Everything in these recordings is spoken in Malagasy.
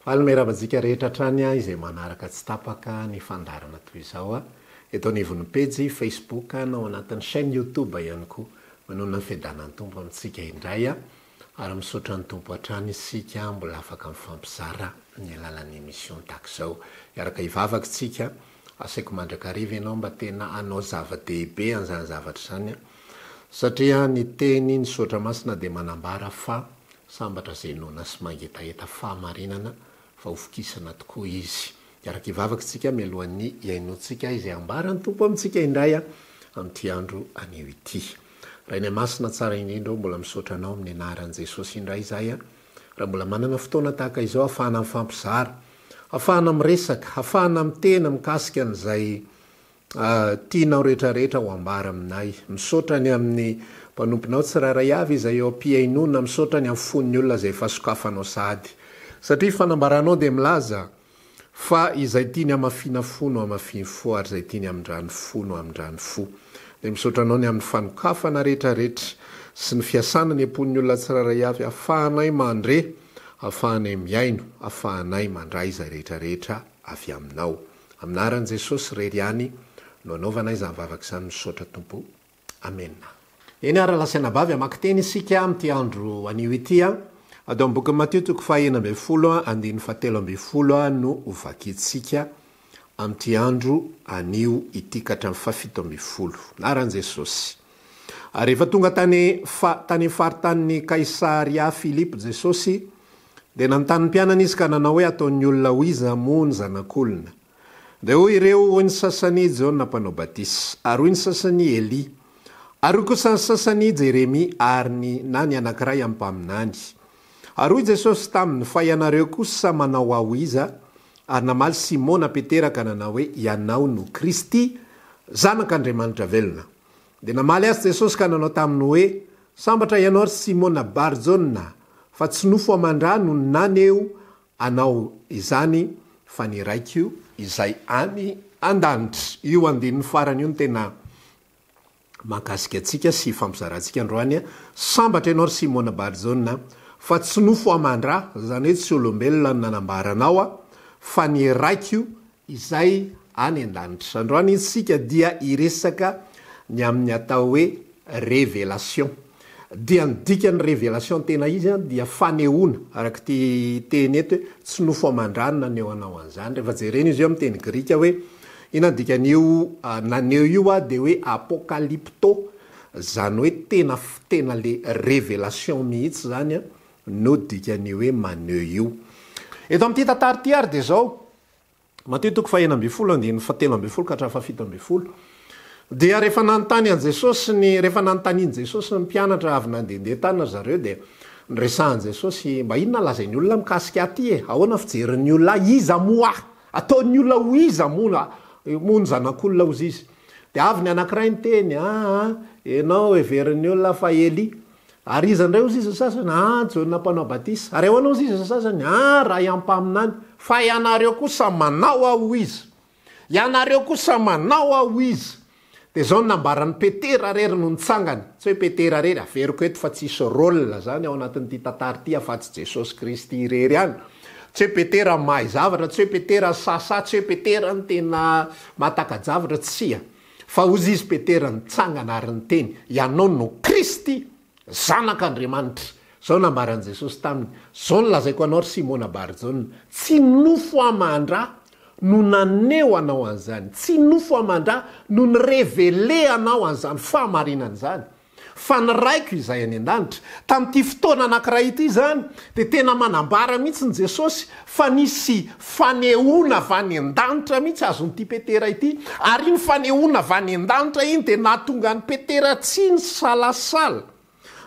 Faly miarahaba antsika rehetra hatrany izay manaraka tsy tapaka ny fandaharana toy izao eto anivon'ny pejy Facebook na ao anatin'ny chaîne YouTube ihany koa. Manonona ny fiadanan'ny Tompo amintsika indray ary misaotra ny Tompo hatrany isika mbola afaka mifampizara amin'ny alalan'ny émission tahaka izao. Hiaraka hivavaka isika, asaiko mandrakariva ianao mba tena hanao zava-dehibe an'izany zavatra izany satria ny teny ny Soratra Masina dia manambara fa Sambatra izay noana sy mangetaheta fahamarinana fa ho vokisana tokoa izy. Hiaraka hivavaka isika mialohan'ny hihainoantsika izay ambaran'ny Tompo amintsika indray amin'ity andro anio ity. Rainay Masina tsara indrindra ô, mbola misaotra Anao amin'ny anaran'i Jesosy indray izahay raha mbola manana fotoana tahaka izao hahafahana mifampizara, hahafahana miresaka, hahafahana miteny mikasika an'izay Tianao rehetra rehetra ho ambara aminay. Misaotra ny amin'ny mpanomponao tsirairay avy izay eo am-pihainoana, misaotra ny amin'ny fon'ny olona izay efa sokafanao sahady. Satria fanambaranao dia milaza fa izay tiany hamafiana fo no hamafiny fo ary izay tiany hamindrany fo no hamindrany fo. Dia misaotra anao ny amin'ny fanokafana rehetra rehetra sy ny fiasana ny am-pon'ny olona tsirairay avy ahafahanay mandre, ahafahanay mihaino, ahafahanay mandray izay rehetra rehetra avy aminao. Amin'ny anaran'i Jesosy irery ihany no anaovana izany vavaka izany misaotra Tompo Amena. Eny ary rahalahy sy anabavy hamaky teny isika amin'ity andro anio ity a. Ato amin'ny bokin'i Matio toko faha 16 andininy faha 13 no ho vakintsika amin'ity andro anio ity ka hatramin'ny faha 17. Anaran'i Jesosy. Ary rehefa tonga tany fa tany amin'ny faritanin'i Kaisaria Filipo Jesosy Dia nanontany ny mpianany izy ka nanao hoe, Ataon'ny olona ho iza moa ny Zanak'olona? Dia hoy ireo, Hoy ny sasany, Jaona Mpanao Batisa. Ary hoy ny sasany, Elia. Ary hoy kosa ny sasany, Jeremia, ary ny na ny anankiray amin'ny mpaminany. Ary hoy Jesosy taminy, Fa ianareo kosa manao Ahy ho iza? Ary namaly Simona Petera ka nanao hoe, Ianao no Kristy, Zanak'Andriamanitra velona. Dia namaly azy Jesosy ka nanao taminy hoe, Sambatra ianao, ry Simona Bar-Jona, fa tsy nofo aman-dra no naneho anao izany, fa ny Raiko izay any an-danitra. Io andininy farany io no tena mahakasika antsika sy ifampizarantsika androany. Sambatra ianao, ry Simona Bar-Jona, fa tsy nofo aman-dra, izany hoe tsy olombelona no nanambara anao, fa ny Raiko izay any an-danitra. Androany isika dia hiresaka ny amin'ny atao hoe révélation. Dia ny dikan'ny révélation tena izy dia fanehoana, araka ity teny eto hoe tsy nofo aman-drà no naneho anao an'izany. Rehefa jerena izy io amin'ny teny grika hoe inona ny dikan'io naneho io dia hoe apokalypto, izany hoe tena tena le révélation mihitsy izany no dikan'io hoe maneho io. Eto amin'ity tantara ity ary dia izao, Matio toko faha-16 andininy fahatelo ambin'ny folo ka hatramin'ny faha-17. Dia rehefa nanontany an'i Jesosy ny, rehefa nanontanian'i Jesosy ny mpianatra avy nandehandeha tany ry zareo dia niresahan'i Jesosy, mba inona lazain'ny olona mikasika ahy ity e? Ahoana fijerin'ny olona ahy? Iza moa aho? Ataon'ny olona ho iza moa moa ny zanak'olona hozy izy? Dia avy ny anankiray niteny, aa, ianao heverin'ny olona fa Elia. Ary iza indray hozy izy ny sasany? Ah, Jaona Mpanao Batisa. Ary ahoana hozy izy ny sasany? Ah, ray ampaminany. Fa ianareo kosa manao aho ho iza? Ianareo kosa manao aho ho iza? Dia izao no nambaran'i Petera irery no nitsangana. Tsy hoe Petera irery, averiko eto fa tsisy rôle izany ao anatin'ity tantara ity afa-tsy Jesosy Kristy irery ihany. Tsy hoe Petera mahay zavatra, tsy hoe Petera sahasaha, tsy hoe Petera no tena mahataka-javatra, tsia. Fa hozy izy Petera nitsangana ary niteny, Ianao no Kristy, Zanak'Andriamanitra. Izao nambaran'i Jesosy taminy, Izao no lazaiko anao, ry Simona Bar-Jaona, tsy nofo aman-dra no naneho anao an'izany, tsy nofo aman-dra no ni-reveler anao an'izany fahamarinana izany, Fa ny Raiko izay any an-danitra. Tamin'ity fotoana anankiray ity izany, dia tena manambara mihitsy ny Jesosy fa nisy fanehoana avy any an-danitra mihitsy azon'ity Petera ity, ary iny fanehoana avy any an-danitra iny dia nahatonga an'i Petera tsy nisalasala,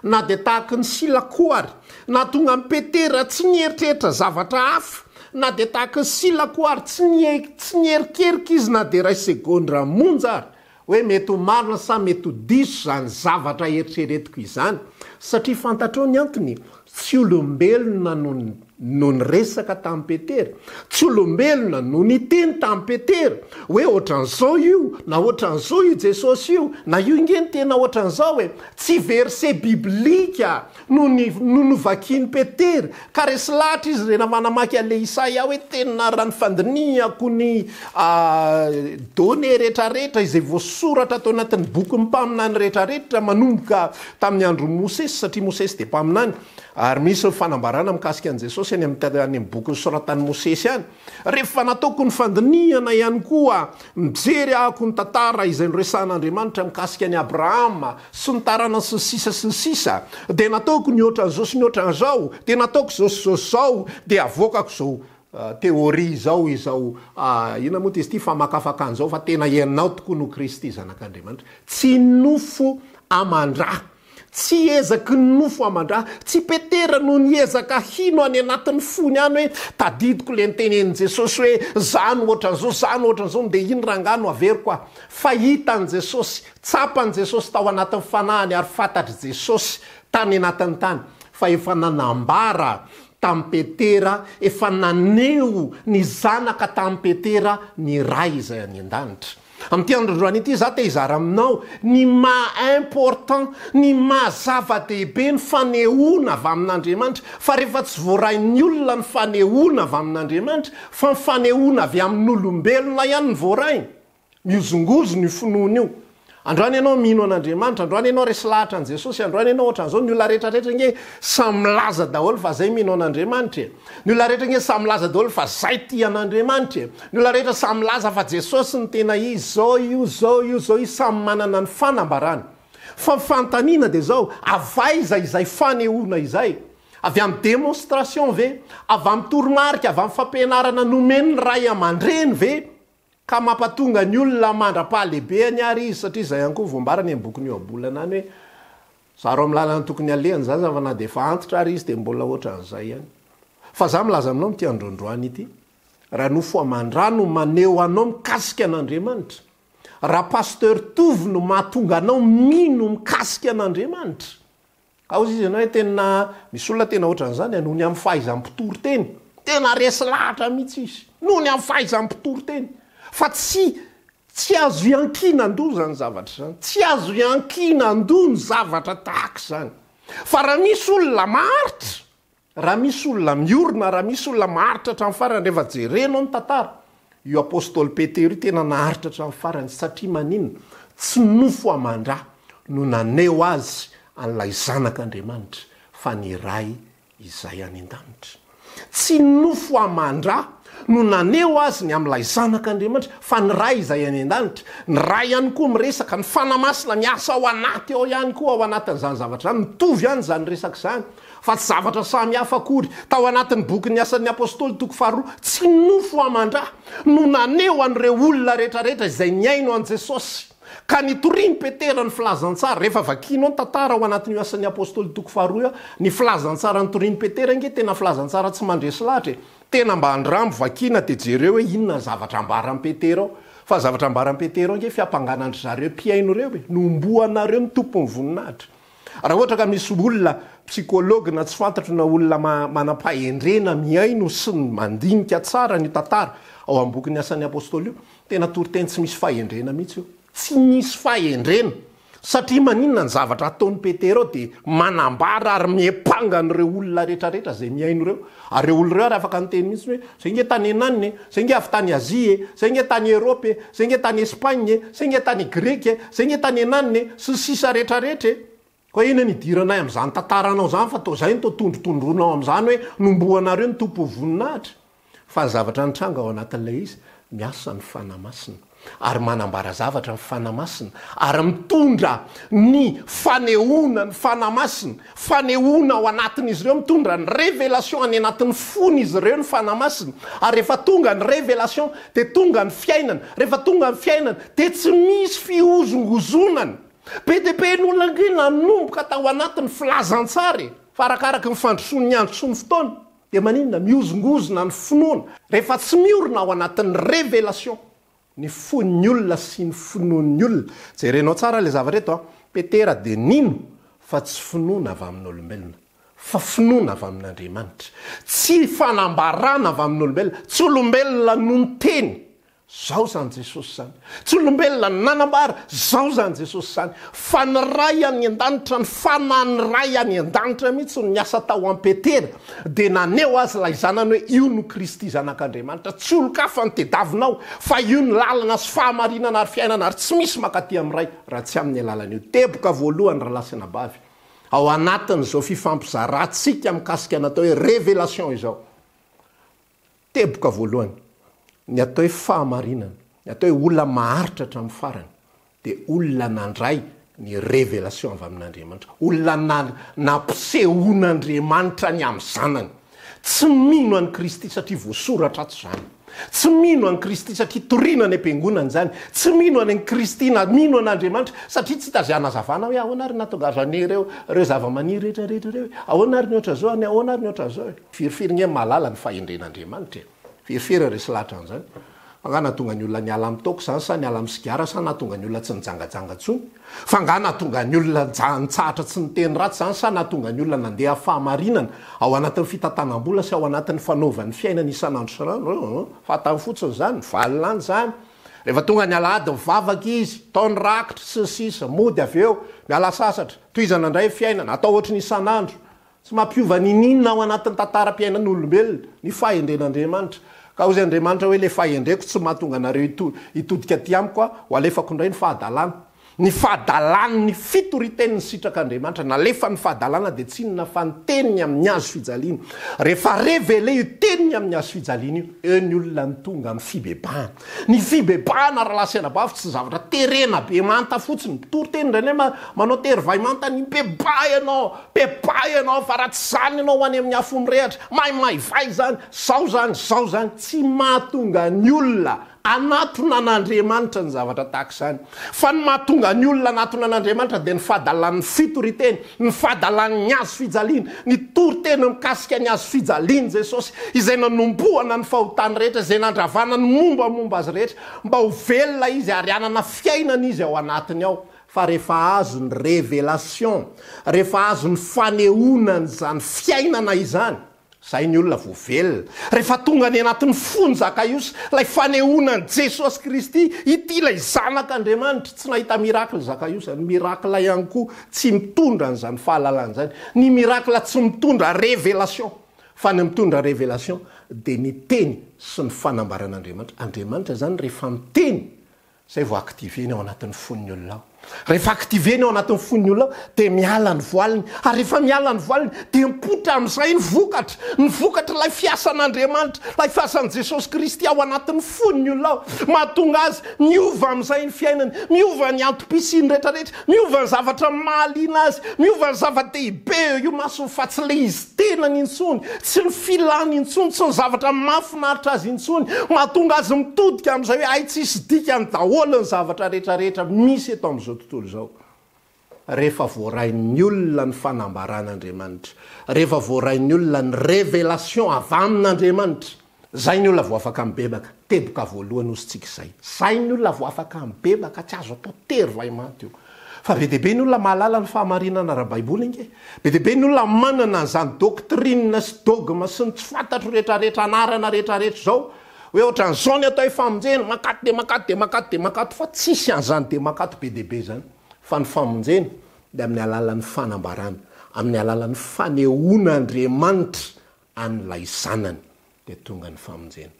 na dia tahaky ny sila koa ary, nahatonga an'i Petera tsy nieritreritra zavatra hafa, na dia tahaky ny sila koa ary, tsy tsy nierikerika izy na dia iray segondra monja ary. Hoe mety ho marina sa mety ho diso izany zavatra eritreretiko izany, satria fantatrao ny antony, tsy olombelona no no niresaka tamin'i Petera, tsy olombelona no niteny tamin'i Petera hoe ohatran'izao io na ohatran'izao io Jesosy io, na io nge ny tena ohatran'izao e! Tsy verset biblika no no novakian'i Petera ka resy lahatra izy rehefa namaky an'ilay Isaia hoe tena raha ny fandinihako ny données rehetrarehetra izay voasoratra ato anatin'ny bokin'ny mpaminany rehetrarehetra manomboka tamin'ny andron'i Mosesy satria Mosesy dia mpaminany Ary misy ny fanambarana mikasika an'i Jesosy any amin'ny any amin'ny boky nosoratan'i Mosesy any. Rehefa nataoko ny fandinihana ihany koa, nijery ahako ny tantara izay noresahan'Andriamanitra mikasika an'i Abrahama sy ny taranany sy ny sisa sy ny sisa, dia nataoko ny ohatran'izao sy ny ohatran'izao, dia nataoko izao sy izao sy izao, dia avoakako izao théorie izao, izao inona moa izy ity, famakafakana izao fa tena ianao tokoa no Kristy Zanak'Andriamanitra. Tsy nofo aman-dra. Tsy ezaky ny nofo aman-dra. Tsy Petera no niezaka hino any anatin'ny fony any hoe, tadidiko le nitenenin'i Jesosy hoe, za no ohatran'izao, za no ohatran'izao, dia iny rangahy no averiko a. Fa hitan'i Jesosy, tsapan'i Jesosy tao anatin'ny fanahiny ary fantatr'i Jesosy tany anatiny tany fa efa nanambara tamin'i Petera, efa naneho ny Zanaka tamin'i Petera ny Ray izay any an-danitra. Amin'ity andro androany ity za te hizara aminao ny maha important, ny maha zava-dehibe ny fanehoana avy amin'Andriamanitra, fa rehefa tsy voarain'ny olona ny fanehoana avy amin'Andriamanitra, fa ny fanehoana avy amin'olombelona ihany no voarainy, mihozongozona io finoana io. Androany ianao mino an'Andriamanitra, androany ianao resy lahatra an'i Jesosy, androany ianao ohatran'izao, ny olona rehetra rehetra ange samy milaza daholo fa zay mino an'Andriamanitra e. Ny olona rehetra ange samy milaza daholo fa zay tia an'Andriamanitra e! Ny olona rehetra samy milaza fa Jesosy no tena izy, zao io, zao io, zao io, samy manana ny fanambarany. Fa ny fanontaniana dia zao, avy aiza izay fanehoana izay? Avy amin'ny démonstration ve? Avy amin'ny toromarika, avy amin'ny fampianarana nomen'ny ray aman-dreny ve? Ka mampatonga ny olona mandra-pahalehibehany ary izy, satria izay ihany koa voambarany amin'ny bokin'ny Ohabolana any hoe, Zaro amin'ny lalana tokony halehany zaza fa na dia efa antitra ary izy dia mbola ohatran'izay ihany. Fa za milaza aminao amin'ity androandroany ity, raha nofo aman-dra no maneho anao mikasika an'Andriamanitra, raha Pasteur Tovo no mahatonga anao mino mikasika an'Andriamanitra, Ka hozy izy ianao hoe tena misy olona tena ohatran'izany a, noho ny amin'ny fahaizam-pitory teny, tena resy lahatra mihitsy izy, noho ny amin'ny fahaizam-pitory teny, fa tsy tsy azo iankinan-doha izany zavatra izany, tsy azo iankinan-doha ny zavatra tahaka izany. Fa raha misy olona maharitra, Raha misy olona miorina, raha misy olona maharitra hatramin'ny farany, rehefa jerenao ny tantara, io apostoly Petera io tena naharitra hatramin'ny farany, satria maninona? Tsy nofo aman-dra no naneho azy an'ilay Zanak'Andriamanitra, fa ny Ray izay any an-danitra. Tsy nofo aman-dra no naneho azy ny amin'ilay Zanak'Andriamanitra, fa ny Ray izay any an-danitra. Ny Ray ihany koa miresaka, ny Fanahy Masina miasa ao anaty ao ihany koa, ao anatin'izany zavatra izany, mitovy ihany izany resaka izany. Fa tsy zavatra samy hafa akory. Tao anatin'ny bokin'ny Asan'ny Apostoly toko faharoa, tsy nofo aman-dra no naneho an'ireo olona rehetrarehetra izay nihaino an'i Jesosy, ka nitorian'i Petera ny filazantsara. Rehefa vakianao ny tantara ao anatin'io Asan'ny Apostoly toko faharoa io, ny filazantsara nitorian'i Petera ange tena filazantsara tsy mandresy lahatra e! Tena mba andramo vakiana dia jereo hoe inona ny zavatra ambaran'i Petera ao. Fa ny zavatra ambaran'i Petera ao ange fiampangana an-dry zareo mpihaino ireo e! Nohomboanareo ny Tompon'ny voninahitra. Raha ohatra ka misy olona psychologue na tsy fantatro na olona manam-pahendrena mihaino sy mandinika tsara ny tantara ao amin'ny bokin'ny Asan'ny Apostoly io, tena toriteny tsy misy fahendrena mihitsy io. Tsy misy fahendrena. Satria maninona ny zavatra ataon'i Petera ao dia manambara ary miampanga an'ireo olona rehetrarehetra izay mihaino ireo. Ary ireo olona ireo ary afaka niteny mihitsy hoe, zay nge tany Enanina e, zay nge avy tany Azia e, zay nge tany Eropa e, zay nge tany Espagne e, zay nge tany Greka e, zay nge tany Enanina e, sy ny sisa rehetrarehetra e. Koa inona no idiranay amin'izany tantaranao izany fa toa izay no toa tondrotondroinao amin'izany hoe nombohanareo ny Tompo ho voninahitra. Fa ny zavatra nitranga ao anatin'ilay izy, miasa ny Fanahy Masina, ary manambara zavatra ny Fanahy Masina, ary mitondra ny fanehoana ny Fanahy Masina, fanehoana ao anatin'izy ireo, mitondra ny révélation any anatin'ny fon'izy ireo ny Fanahy Masina, ary rehefa tonga ny révélation dia tonga ny fiainana, rehefa tonga ny fiainana dia tsy misy fihozongozonana. Be dia be ny olona ange nanomboka tao anatin'ny filazantsara e, fa arakaraky ny fandrosoan'ny andro sy ny fotoana Dia maninona? Mihozongozona ny finoana rehefa tsy miorina ao anatin'ny révélation ny fon'ny olona sy ny finoan'ny olona. Jerenao tsara ilay zavatra eto an! Petera dia nino fa tsy finoana avy amin'olombelona. Fa finoana avy amin'Andriamanitra. Tsy fanambarana avy amin'olombelona. Tsy olombelona no niteny, Zao izany Jesosy izany. Tsy olombelona no nanambara, Zao izany Jesosy izany. Fa ny Ray any an-danitra, ny Fanahin'ny Ray any an-danitra mihitsy no niasa tao amin'i Petera, dia naneho azy ilay Zanany hoe io no Kristy Zanak'Andriamanitra. Tsy olon-kafa no tediavinao, fa io no lalana sy fahamarinana ary fiainana ary tsy misy mankaty amin'ny Ray raha tsy amin'ny alalan'io. Teboka voalohany rahalahy sy anabavy, ao anatin'izao fifampizarantsika mikasika ny atao hoe révélation izao. Teboka voalohany, ny atao hoe fahamarinana, ny atao hoe olona maharitra hatramin'ny farany dia olona nandray ny révélation avy amin'Andriamanitra, olona nampisehoan'Andriamanitra ny amin'ny Zanany. Tsy mino an'i Kristy satria voasoratra ato izany. Tsy mino an'i Kristy satria torina any am-piangonana izany. Tsy mino an'i Kristy na mino an'Andriamanitra satria tsy hita izay hanazavana hoe ahoana ary nahatongavany ireo ireo zavamaniry rehetra rehetra ireo e? Ahoana ary ny ohatran'izao any, ahoana ary ny ohatran'izao e? Firifiry nge mahalala ny fahendren'Andriamanitra e? Firifiry resy lahatra an'izany? Fa nga nahatonga ny olona niala amin'ny toaka izany sa niala amin'ny sigara sa nahatonga ny olona tsy nijangajanga intsony? Fa nga nahatonga ny olona nitsahatra tsy niteny ratsy izany sa nahatonga ny olona nandeha fahamarinana ao anatin'ny fitantanam-bola sy ao anatin'ny fanaovany fiainana isan'andro sy rano? Hum, fantany fotsiny izany, mivalona any izany. Rehefa tonga ny alahady mivavaka izy, atao ny rakitra sy ny sisa, mody avy eo, miala sasatra, tohizana indray ny fiainana, atao ohatry ny isan'andro. Tsy mampiova niniana ao anatin'ny tantaram-piainan'olombelona ny fahendren'Andriamanitra. Ka hozy Andriamanitra hoe ilay fahendreko tsy mahatonga anareo hitodika aty amiko aho, ho alefako indray ny fahadalana. Ny fahadalan'ny fitoritenin'ny sitrak'Andriamanitra, nalefa ny fahadalana dia tsy inona fa ny teniny amin'ny hazo fijaliana. Rehefa révélé io teniny amin'ny hazo fijaliana io, eo ny olona no tonga amin'ny fibebahana. Ny fibebahana rahalahy sy anabavy tsy zavatra terena be manta fotsiny, mpitory teny indraindray manao tery vay manta ny mibebaha ianao, bebaha ianao fa raha tsy izany ianao ho any amin'ny afo mirehatra, maimaivay izany, zao izany, zao izany, tsy mahatonga ny olona hanatona an'Andriamanitra ny zavatra tahaka izany. Fa ny mahatonga ny olona hanatona an'Andriamanitra dia ny fahadalan'ny fitoriteny, ny fahadalan'ny hazo fijaliana, ny toriteny mikasika ny hazo fijalian'i Jesosy, izay nanombohana ny fahotany rehetra, izay nandravana ny mombamomba azy rehetra, mba ho velona izy ary hanana fiainana izy ao anatiny ao. Fa rehefa azo ny révélation, rehefa azo ny fanehoana an'izany fiainana izany, Izay ny olona vao velona. Rehefa tonga any anatin'ny fony Zakaiosy, ilay fanehoana an'i Jesosy Kristy, ity ilay Zanak'Andriamanitra. Tsy nahita miracle Zakaiosy, ny miracle ihany koa tsy mitondra an'izany fahalalana izany. Ny miracle tsy mitondra révélation, fa ny mitondra révélation dia ny teny sy ny fanambaran'Andriamanitra. Andriamanitra izany rehefa miteny Zay vao activer-ny ao anatin'ny fon'ny olona ao. Rehefa activer-ny ao anatin'ny fon'ny olona ao dia miala ny voaliny, ary rehefa miala ny voaliny dia mipoitra amin'izay ny vokatra, ny vokatr'ilay fiasan'Andriamanitra, ilay fiasan'i Jesosy Kristy ao anatin'ny fon'ny olona ao. Mahatonga azy miova amin'izay ny fiainany, miova ny antom-pisiany rehetrarehetra, miova ny zavatra mahaliana azy, miova ny zava-dehibe eo imasony fa tsy ilay izy tenany intsony, tsy ny filany intsony, tsy ny zavatra mahafinaritra azy intsony, mahatonga azy mitodika amin'izay hoe hay tsisy dikany daholo ny zavatra rehetra rehetra misy eto amin'izao tontolo izao. Rehefa voarain'ny olona ny fanambaran'Andriamanitra, rehefa voarain'ny olona ny révélation avy amin'Andriamanitra, Zay ny olona vao afaka mibebaka, teboka voalohany hosintsika izay. Zay ny olona vao afaka mibebaka, tsy azo atao tery vay manta io. Fa be dia be ny olona mahalala ny fahamarinana ara-baiboly ange. Be dia be ny olona manana an'izany doctrine sy dogme sy ny tsy fantatro retraretra anarana retraretra izao, hoe ohatran'izao ny atao hoe famonjena, mankato dia mankato dia mankato dia mankato, fa tsisy an'izany dia mankato be dia be izany. Fa ny famonjena dia amin'ny alalan'ny fanambarana, amin'ny alalan'ny fanehoan'Andriamanitra an'ilay zanany dia tonga ny famonjena.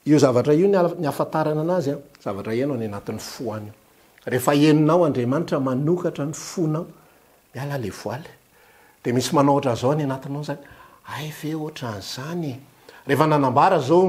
Io zavatra io ny ahafantarana anazy an, zavatra heno any anatin'ny fo any io. Rehefa henonao Andriamanitra manokatra ny fonao, miala le voile. Dia misy manao ohatran'izao any anatinao zany, hay ve ohatran'izany e. Rehefa nanambara zao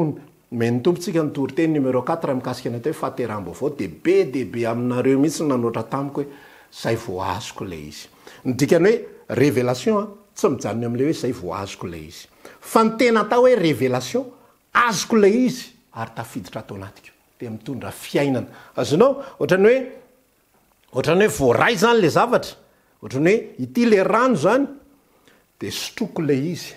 nomen'ny Tompo tsika ny toriteny numéro quatre mikasika ny atao hoe fahateraham-baovao dia be dia be aminareo mihitsy no nanoatra tamiko hoe zay vao azoko ilay izy. Ny dikany hoe révélation an, tsy mijanona eo amin'ilay hoe zay vao azoko ilay izy. Fa ny tena atao hoe révélation, azoko ilay izy ary tafiditra ato anatiko. Dia mitondra fiainana. Azonao? Ohatran'ny hoe, ohatran'ny hoe voaray izany ilay zavatra. Ohatran'ny hoe ity ilay rano izany, dia sotroiko ilay izy.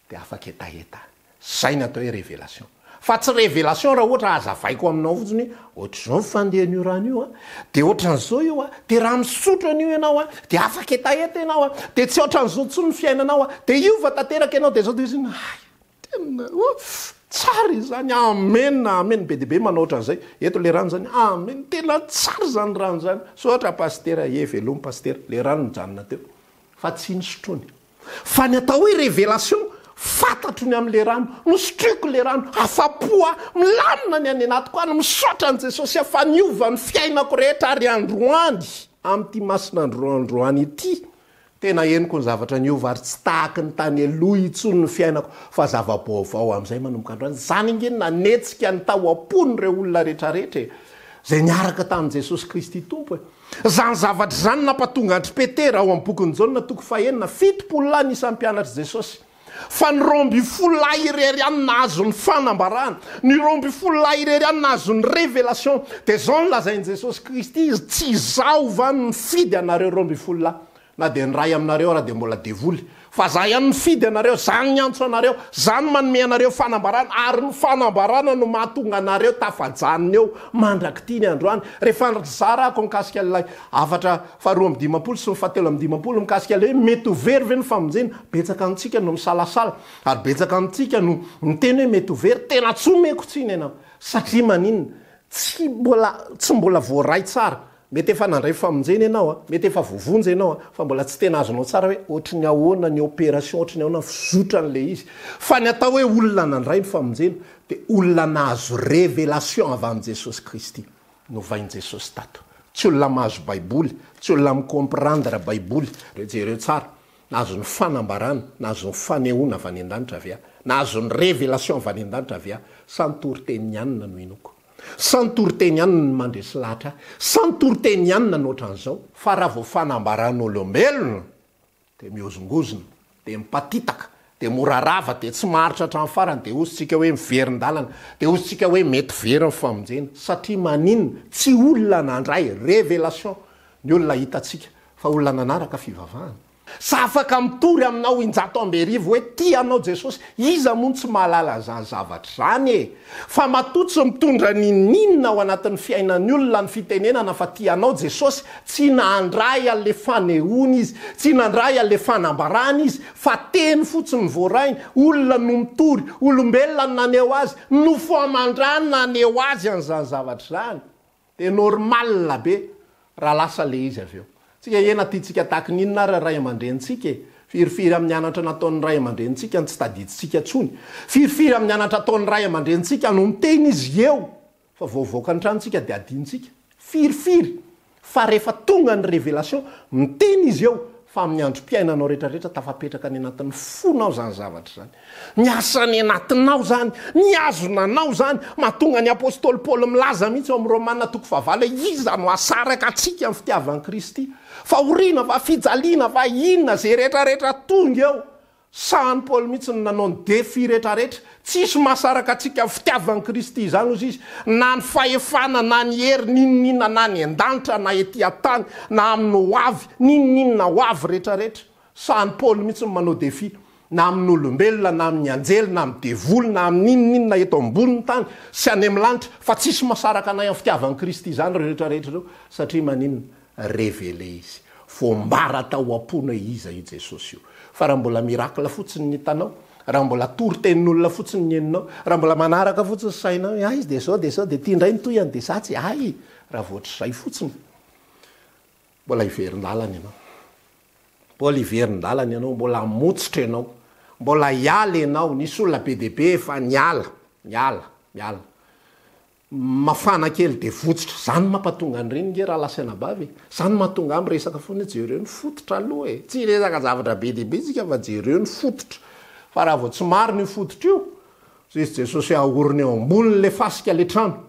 Dia afaka hetaheta. Izay ny atao hoe révélation. Fa tsy révélation raha ohatra hazavaiko aminao fotsiny hoe ohatr'izao ny fandehan'io rano io an, dia ohatran'izao io an, dia raha misotro an'io ianao an, dia afaka hetaheta ianao an, dia tsy ohatran'izao intsony ny fiainanao an, dia hiova tanteraka ianao, dia izao dia izao, hay, tena oh, tsara izany, amen, amen, be dia be manao ohatran'izay, eto ilay rano izany, amen, tena tsara izany rano izany, misaotra pasitera, he veloma pasitera, ilay rano nijanona teo, fa tsy nisotroiny. Fa ny atao hoe révélation, fantatro ny amin'ilay rano, nosotroiko ilay rano, afa-po aho, milamina ny any anatiko any, misaotra an'i Jesosy aho fa niova ny fiainako rehetra ary androany, amin'ity masin'androandroany ity, tena henoko ny zavatra niova ary tsy tahaky ny tany aloha intsony ny fiainako fa zava-baovao amin'izay manomboka androany. Izany ange no nanetsika ny tao am-pon'ireo olona rehetrarehetra e, izay niaraka tamin'i Jesosy Kristy Tompo e. Izany zavatra izany nampatonga an-dry Petera ao amin'ny bokin'i Jaona toko fahenina, 70 lahy ny isan'ny mpianatr'i Jesosy. Fa ny 12 lahy irery ihany nahazo ny fanambarana, ny 12 lahy irery ihany nahazo ny révélation. Dia izao no lazain'i Jesosy Kristy izy, Tsy izaho va no nifidy anareo 12 lahy? Na dia ny iray aminareo ara dia mbola devoly. Fa za ihany nifidy anareo, za no niantso anareo, za no manome anareo fanambarana, ary ny fanambarana no mahatonga anareo tafajanona eo mandrak'ity ny androany. Rehefa nizarako mikasika ilay hafatra faharoa 52 sy ny fahatelo 52 mikasika ilay hoe mety ho very ve ny famonjena, betsaka amintsika no misalasala, ary betsaka amintsika no miteny hoe mety ho very, tena tsy omeko tsiny ianao. Satria maninona? Tsy mbola, tsy mbola voaray tsara. Mety efa nandray famonjena ianao an, mety efa voavonjy ianao an, fa mbola tsy tena azonao tsara hoe ohatry ny ahoana ny opération, ohatry ny ahoana ny fizotran'ilay izy. Fa ny atao hoe olona nandray ny famonjena dia olona nahazo révélation avy amin'i Jesosy Kristy. Novain'i Jesosy tato. Tsy olona mahazo baiboly, tsy olona mi-comprendre baiboly. Jereo tsara, nahazo ny fanambarana, nahazo ny fanehoana avy any an-danitra avy aho, nahazo ny révélation avy any an-danitra avy aho, sa ny toriteny ihany no inoako. Sa ny toriteny ihany no mandresy lahatra ahy? Sa ny toriteny ihany no ohatran'izao? Fa raha vao fanambaran'olombelona dia mihozongozona, dia mipatitaka, dia mora rava, dia tsy maharitra hatramin'ny farany, dia hozy tsika hoe miverin-dalana, dia hozy tsika hoe mety very ny famonjena. Satria maninona? Tsy olona nandray révélation ny olona hitantsika, fa olona nanaraka fivavahana. Sa afaka mitory aminao injato ambiarivo hoe tia anao Jesosy? Iza moa no tsy mahalala an'izany zavatra izany e? Fa matoa tsy mitondra n'inon'inona ao anatin'ny fiainan'ny olona ny fitenenana fa tia anao Jesosy, tsy nandray an'ilay fanehoana izy, tsy nandray an'ilay fanambarana izy, fa teny fotsiny voarainy, olona no mitory, olombelona no naneho azy, nofo aman-drà no naneho azy an'izany zavatra izany. Dia normal be raha lasa le izy avy eo. Tsika ena tiantsika tahaky ny inona ary ray aman-drenintsika e? Firifiry amin'ny anatra nataon'ny ray aman-drenintsika no tsy tadidintsika intsony? Firifiry amin'ny anatra ataon'ny ray aman-drenintsika no miteny izy eo fa vao voaka ny tranontsika dia adinontsika? Firifiry? Fa rehefa tonga ny révélation, miteny izy eo fa amin'ny androm-piainanao rehetrarehetra tafapetraka any anatin'ny fonao izany zavatra izany. Miasa any anatinao izany, mihazona anao izany, mahatonga ny apostoly Paoly milaza mihitsy ao amin'ny Romana toko fahavalo hoe iza no hahasaraka antsika amin'ny fitiavan'i Kristy? Fahoriana va, fijaliana va, inona, izay rehetrarehetra tonga eo. Sahan'i Paoly mihitsy ny nanao ny défi rehetrarehetra. Tsisy mahasaraka antsika amin'ny fitiavan'i Kristy izany hozy izy, na ny fahefana, na ny hery, n'inon'inona na any an-danitra, na ety an-tany, na amin'ny ho avy, n'inon'inona ho avy rehetrarehetra. Sahan'i Paoly mihitsy ny manao défi, na amin'olombelona, na amin'ny anjely, na amin'ny devoly, na amin'inon'inona eto ambonin'ny tany sy any amin'ny lanitra, fa tsisy mahasaraka anay amin'ny fitiavan'i Kristy izany ireo rehetrarehetra ireo, satria maninona? Révélé izy. Voambara tao am-pony hoe iza io Jesosy io. Fa raha mbola miracle fotsiny ny hitanao, raha mbola toritenin'olona fotsiny ny henonao, raha mbola manaraka fotsiny sainao hoe hay izy dia izao dia izao dia ity indray ny tohiny dia izatsy, hay! Raha vao ohatr'izay fotsiny, mbola hiverin-dalana ianao. Mbola hiverin-dalana ianao, mbola hamotsitra ianao, mbola hiala ianao, nisy olona be dia be efa niala, miala, miala. Mafana kely dia votsitra, zany no mampatonga an'ireny nge rahalahy sy anabavy e! Zany no mahatonga ahy miresaka foana hoe jereo ny fototra aloha e! Tsy hiresaka zavatra be dia be isika fa jereo ny fototra. Fa raha vao tsy marina io fototra io, hoy izy Jesosy hoe ahorina eo ambonin'ilay fasika ilay trano.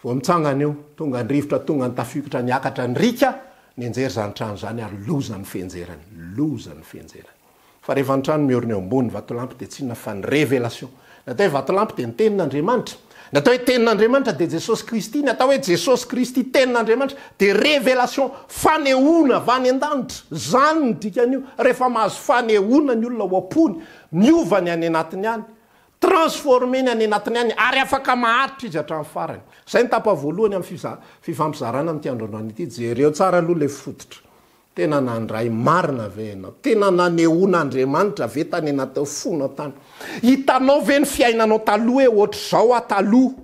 Vao mitsangana eo, tonga ny rivotra, tonga ny tafiotra, niakatra ny riaka, nianjera izany trano izany ary loza ny fianjerany, loza ny fianjerany. Fa rehefa ny trano miorina eo ambony vatolampy dia tsy inona fa ny révélation. Ny atao hoe vatolampy dia ny tenin'Andriamanitra. Ny atao hoe tenin'Andriamanitra dia Jesosy Kristy. Ny atao hoe Jesosy Kristy tenin'Andriamanitra dia révélation, fanehoana avy any an-danitra. Izany no dikan'io. Rehefa mahazo fanehoana ny olona ao am-pony, miova ny any anatiny any. Transformer ny any anatiny any ary afaka maharitra izy hatramin'ny farany. Izay ny tapany voalohany amin'ny fifampizarana amin'ity andro androany ity. Jereo tsara aloha ilay fototra. Tena nandray marina ve ianao? Tena nanehoan'Andriamanitra ve tany anatin'ny fonao tany? Hitanao ve ny fiainanao taloha hoe ohatr'izao aho taloha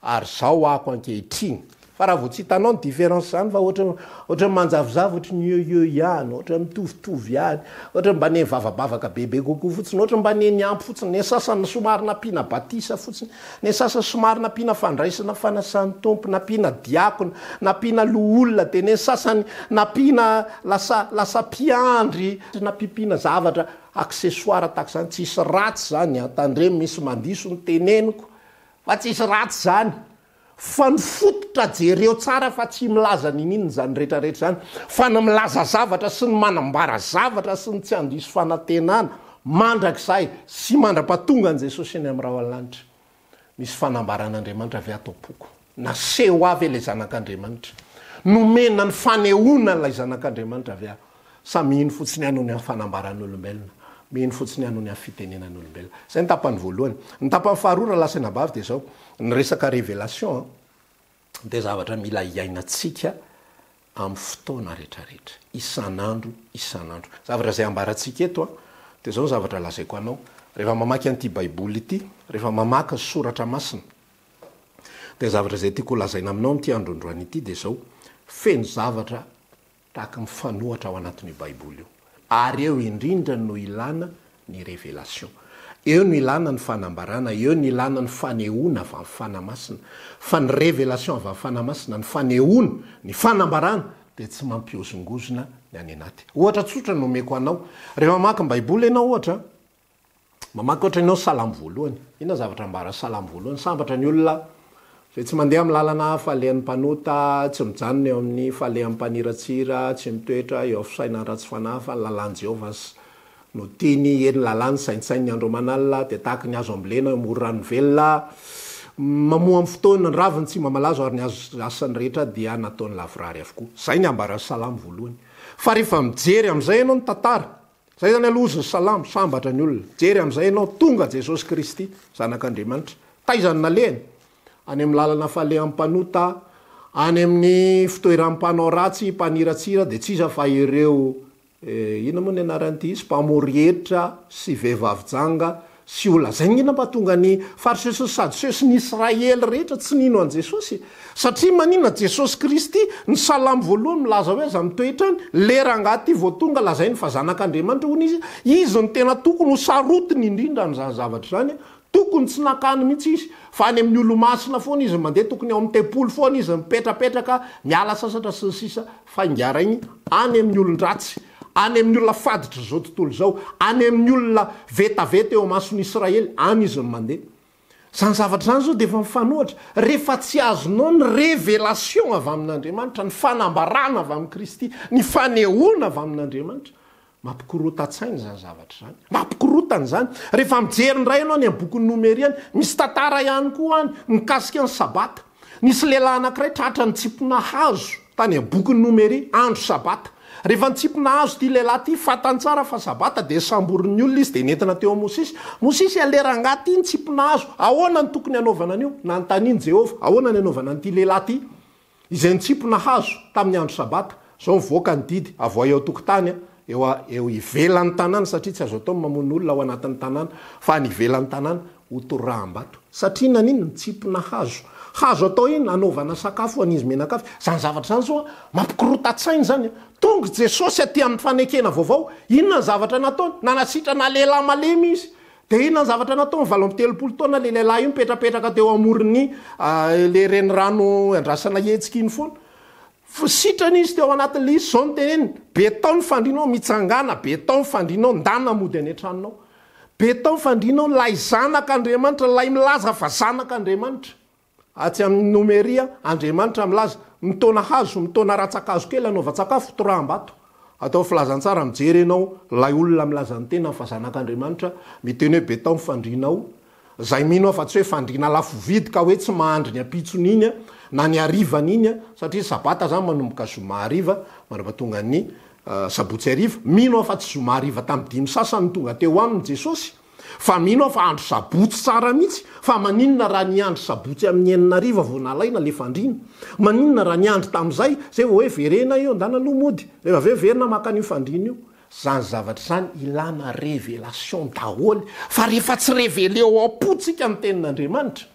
ary izao aho ankehitriny? Fa raha vao tsy hitanao ny différence izany fa ohatra ohatran'ny manjavozavo ohatry ny eo eo ihany, ohatran'ny mitovitovy ihany, ohatran'ny mba nivavabavaka bebe kokoa fotsiny, ohatran'ny mba niampy fotsiny, ny sasany somary nampiana batisa fotsiny, Ny sasany somary nampiana fandraisana fanasan'ny Tompo, nampiana diakona, nampiana loholona, dia ny sasany nampiana lasa lasa mpiandry, nampiampiana zavatra accessoire tahaka izany, tsisy ratsy izany an, tandremo misy mandiso ny teneniko fa tsisy ratsy izany, fa ny fototra jereo tsara fa tsy milaza niniana izany rehetra rehetra izany, fa ny milaza zavatra sy ny manambara zavatra sy ny tsy handiso fanantenana Mandrakizay sy mandra-pahatonga an'i Jesosy eny amin'ny rahona lanitra. Misy fanambaran'Andriamanitra avy ato am-poko. Naseho ahy ve ilay Zanak'Andriamanitra? Nomena ny fanehoana an'ilay Zanak'Andriamanitra ve aho? Sa mino fotsiny aho noho ny amin'ny fanambaran'olombelona? Mino fotsiny aho noho ny amin'ny fitenenan'olombelona? Izay ny tapany voalohany. Ny tapany faharoa, rahalahy sy anabavy, dia izao, ny resaka révélation dia zavatra mila iainantsika amin'ny fotoana rehetrarehetra, isan'andro isan'andro. Zavatra izay ambarantsika eto an, dia izao ny zavatra lazaiko anao, rehefa mamaky an'ity Baiboly ity, rehefa mamaky ny Soratra Masina, dia zavatra izay tiako holazaina aminao amin'ity andro androany ity dia izao, feno zavatra Tahaka mifanohatra ao anatin'io Baiboly io. Ary eo indrindra no ilana ny révélation. Eo no ilana ny fanambarana, eo no ilana ny fanehoana avy amin'ny Fanahy Masina. Fa ny révélation avy amin'ny Fanahy Masina, ny fanehoana, ny fanambarana dia tsy mampihozongozona ny any anaty. Ohatra tsotra no omeko anao. Rehefa mamaky ny Baiboly ianao ohatra, Mamaky ohatra ianao Salamo voalohany. Inona zavatra ambaran'ny Salamo voalohany? Sambatra ny olona izay tsy mandeha amin'ny lalana falehan'ny mpanota, tsy mijanona eo amin'ny falehan'ny mpaniratsira, tsy mitoetra eo amin'ny fisainan'ny ratsy fanahy, fa ny lalàn'i Jehovah no tiany, eny, ny lalàny saintsaininy andro aman'alina, dia tahaka ny hazo ambolena eo amoron-drano velona, mamoa amin'ny fotoany, ny raviny tsy mba malazo, ary ny hazo asany rehetra dia nataony lavorary avokoa. Izay ny ambaran'ny Salamo voalohany. Fa rehefa mijery amin'izay ianao ny tantara, Zay zany aloha ozy ny salamo, sambatra ny olona. Jery amizay ianao, tonga Jesosy Kristy, Zanak'Andriamanitra. Taiza no nalehany? Any amin'ny lalana falehan'ny mpanota, any amin'ny fitoeran'ny mpanao ratsy, mpaniratsira, dia tsy iza fa ireo, eh, inona moa ny anaran'ity izy, mpamory hetra sy vehivavy janga, Sy ho lazaina inona mba tonga ny Fariseo sy ny Sadoseo sy ny Israely rehetra tsy nino an'i Jesosy? Satria maninona Jesosy Kristy, ny Salamo voalohany milaza hoe aza mitoetra any, le rangahy ty vao tonga lazainy fa zanak'Andriamanitra hono izy, izy no tena tokony ho sarotiny indrindra amin'izany zavatra izany, tokony tsy nakany mihitsy izy fa any amin'ny olomasina foana izy mandeha, tokony ao amin'ny tempoly foana izy mipetrapetraka, miala sasatra sy ny sisa fa ingarainy any amin'ny olon-dratsy. Any amin'ny olona faditr'izao tontolo izao, any amin'ny olona vetaveta eo imason'i Israely, any izy no mandeha. Izany zavatra izany izao dia efa mifanohitra. Rehefa tsy azonao ny révélation avy amin'Andriamanitra, ny fanambarana avy amin'i Kristy, ny fanehoana avy amin'Andriamanitra, mampikorotan-tsaina izany zavatra izany. Mampikorontana izany. Rehefa mijery indray ianao any amin'ny bokin'ny Nomery any, misy tantara ihany koa any mikasika ny Sabata. Nisy lehilahy anankiray tratra nitsimpona hazo tany amin'ny bokin'ny Nomery, andro Sabata. Rehefa nitsimpona hazo ity lehilahy ity, fantany tsara fa Sabata, dia samborin'ny olona izy, dia nentina teo amin'i Mosesy. Mosesy, aleha rangahy ity nitsimpona hazo, ahoana no tokony hanaovana an'io? Nanontanian'i Jehovah, ahoana ny hanaovana an'ity lehilahy ity, izay nitsimpona hazo tamin'ny andro Sabata? Izao mivoaka ny didy, avoahy eo an-tokotany, eo eo ivelan'ny tanàna, satria tsy azo atao ny mamono olona ao anatin'ny tanàna, fa any ivelan'ny tanàna, hotoraham-bato. Satria naninona? Mitsimpona hazo. Hazo atao inona? Hanaovana sakafo ho an'izy mianakavy. Izany zavatra izany izao an, mampikorontan-tsaina izany an. Tonga i Jesosy aty amin'ny fanekena vaovao, inona ny zavatra nataony? Nanasitrana lehilahy malemy Izy. Dia inona ny zavatra nataony? 38 taona ilay lehilahy io nipetrapetraka teo amoron'ny ilay renirano andrasana hetsika iny foana. Sitrana izy teo anatin'ilay izy, izao no teneniny, Be tao ny fandrianao, mitsangàna, be tao ny fandrianao, ndana mody any an-tranonao. Be tao ny fandrianao, ilay Zanak'Andriamanitra, ilay milaza fa Zanak'Andriamanitra. Atsy amin'ny Nomeria, Andriamanitra milaza, mitaona hazo, mitaona rantsan-kazo kely anaovan-tsakafo, toraham-bato. Atao filazantsara, mijery ianao, ilay olona milaza ny tenany fa Zanak'Andriamanitra, miteny hoe be tao ny fandrianao, Zay mino aho fa tsy hoe fandriana lafo vidy ka hoe tsy mahandry ny ampitsony iny na ny harivany iny satria sabata zany manomboka zoma hariva mandrapa tonga ny sabotsy hariva. Mino aho fa tsy zoma hariva tamin'ny dimy sasany no tonga teo aminy Jesosy. Fa mino aho fa andro sabotsy tsara mihitsy, fa maninona raha ny andro sabotsy amin'ny enina hariva vao nalaina le fandriana? Maninona raha niandry tamin'izay, zay vao hoe verena eo, ndana aloha mody, rehefa avy eo verina maka an'io fandriana io. Zany zavatra zany ilana revelation daholo, fa rehefa tsy reveler ao am-pontsika ny tenin'Andriamanitra,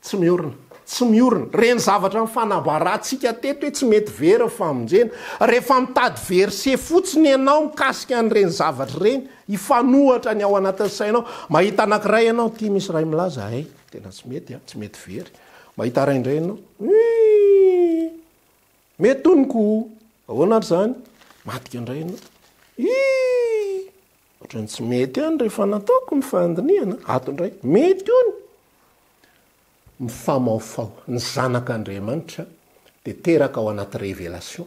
Tsy miorina. Tsy miorina. Ireny zavatra nifanambarantsika teto hoe tsy mety very ny famonjena. Rehefa mitady verset fotsiny ianao mikasika an'ireny zavatra ireny, hifanohatra ny ao anatin'ny sainao. Mahita anankiray ianao, ity misy iray milaza, hay, tena tsy mety an, tsy mety very. Mahita iray indray ianao, ii, mety hono ko. Ahoana ary izany? Madika indray ianao, ii, ohatran'ny tsy mety ihany rehefa nataoko ny fandinihana, ato indray, mety hono. Mifamaofao. Ny zanak'Andriamanitra dia teraka ao anaty révélation,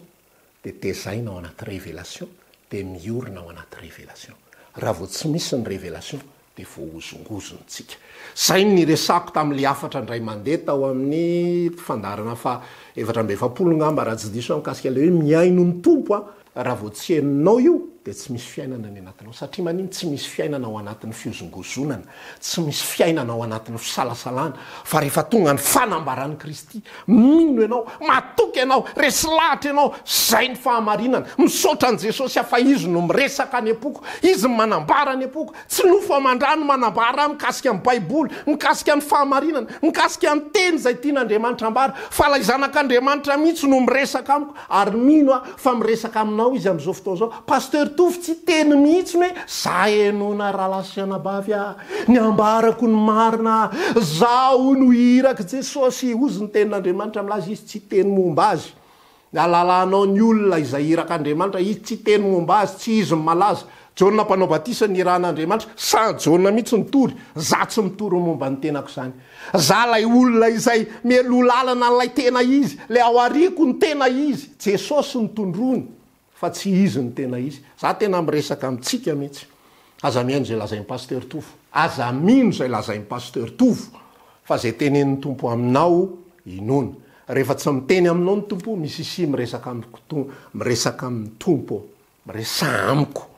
dia tezaina ao anaty révélation, dia miorina ao anaty révélation. Raha vao tsy misy ny révélation dia voahozongozona tsika. Izay no niresahako tamin'ilay hafatra indray mandeha tao amin'ny fandaharana faha 44 ngamba raha tsy diso aho mikasika ilay hoe mihaino ny Tompo aho. Raha vao tsy henonao io dia tsy misy fiainana ny anatinao. Satria maninona? Tsy misy fiainana ao anatin'ny fihozongozonana, tsy misy fiainana ao anatin'ny fisalasalana, fa rehefa tonga ny fanambaran'i Kristy, mino ianao, matoky ianao, resy lahatra ianao, izay ny fahamarinana. Misaotra an'i Jesosy aho fa Izy no miresaka any am-poko, Izy no manambara any am-poko. Tsy nofo aman-drà no manambara ahy mikasika ny Baiboly, mikasika ny fahamarinana, mikasika ny teny izay tian'Andriamanitra ambara, fa ilay Zanak'Andriamanitra mihitsy no miresaka amiko, ary mino aho fa miresaka aminao Izy amin'izao fotoana izao. Pasteur Tovo tsy hiteny mihitsy ny hoe za henoina rahalahy sy anabavy ah, ny ambarako ny marina ah, zaho no irak'i Jesosy, hozy ny tenin'Andriamanitra milaza Izy tsy hiteny momba azy. Ny ahalalanao ny olona izay irak'Andriamanitra, izy tsy hiteny momba azy, tsy izy no malaza. Jaona mpanao batisa nirahan'Andriamanitra, sa Jaona mihitsy nitory? Za tsy mitory ny momba ny tenako izany. Za ilay olona izay mialoha lalana an'ilay tena izy, ilay ao aoriako no tena izy. Jesosy no tondroiny fa tsy izy no tena izy. Za tena miresaka amintsika mihitsy. Aza mihaino izay lazain'i Pasteur Tovo. Aza mino izay lazain'i Pasteur Tovo fa izay tenenin'ny Tompo aminao inoana. Rehefa tsy miteny aminao ny Tompo, misisia miresaka amiko miresaka amin'ny Tompo. Miresaha amiko.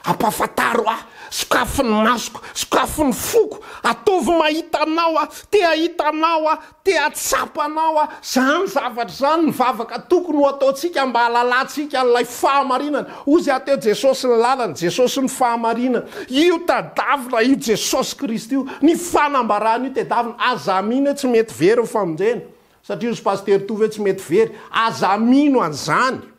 Ampahafantaro ahy. Sokafy ny masoko. Sokafy ny foko. Ataovy mahita anao aho. Te hahita anao aho. Te hahatsapa anao aho. Izany zavatra izany ny vavaka tokony ho ataontsika mba hahalalantsika an'ilay fahamarinana. Hozy aho teo, Jesosy ny lalana, Jesosy ny fahamarinana. Io tadavina io Jesosy Kristy io, ny fanambarana io tedavina. Aza mino hoe tsy mety very ny famonjena. Satria hozy Pasitera Tovo hoe tsy mety very. Aza mino an'izany.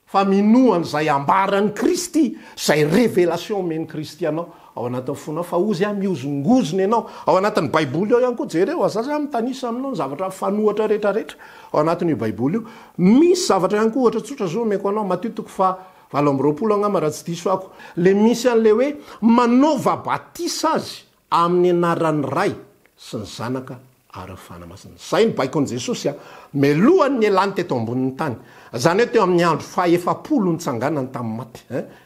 Fa minoa an'izay ambaran'i Kristy, izay révélation omen'i Kristy anao ao anatin'ny fonao, fa hozy aho mihozongozona ianao. Ao anatin'ny Baiboly ao ihany koa, jereo, aza aza mitanisa aminao ny zavatra mifanohatra rehetrarehetra ao anatin'io Baiboly io. Misy zavatra ihany koa, ohatra tsotra izao omeko anao, Matio toko faha 28 angamba raha tsy diso ako, le misy an'ilay hoe manaova batisa azy Amin'ny anaran'ny Ray sy ny Zanaka ary ny Fanahy Masina. Izay no baikon'i Jesosy mialohan'ny nialany teto ambonin'ny tany. Izany hoe teo amin'ny andro faha-efapolo nitsanganany tamin'ny maty.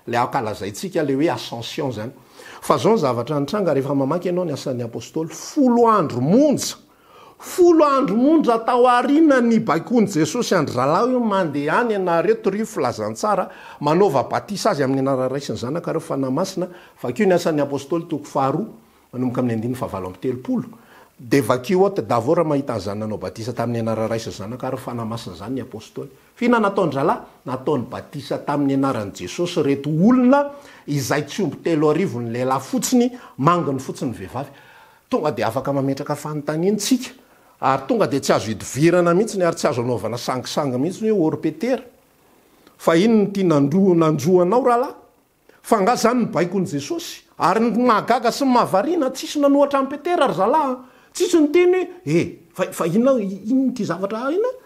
Ilay ankalazaintsika ilay hoe Ascension izany. Fa izao ny zavatra nitranga rehefa mamaky ianao ny Asan'ny Apostoly, folo andro monja, folo andro monja tao aoriana ny baikon'i Jesosy an-dry zalahy hoe mandehana ianareo torio filazantsara, manaova batisa azy amin'ny anaran'ny Ray sy ny Zanaka ary ny Fanahy Masina, Vakio ny Asan'ny Apostoly toko faharoa, manomboka amin'ny andininy fahavalo amby 30. Dia vakio ao tdavo raha mahita an'izany nanao batisa tamin'ny anaran'ny Ray sy ny Zanaka ary ny Fanahy Masina izany ny Apostoly. F'inona nataon-drahalahy? Nataony batisa tamin'ny anaran'i Jesosy ireto olona izay tsy omby 3000 ny lehilahy fotsiny, manginy fotsiny ny vehivavy. Tonga dia afaka mametraka fanontaniana isika, ary tonga dia tsy azo idovirana mihitsy ary tsy azo anaovana sangisangy mihitsy hoe Ory Petera, fa inona ity nanjo anao rahalahy? Fa nga zany ny baikon'i Jesosy? Ary ny mahagaga sy ny mahavariana, tsisy nanohatra an'i Petera ry zalahy an! Tsisy niteny hoe, eh, fa, fa inona, inona ity zavatra inona?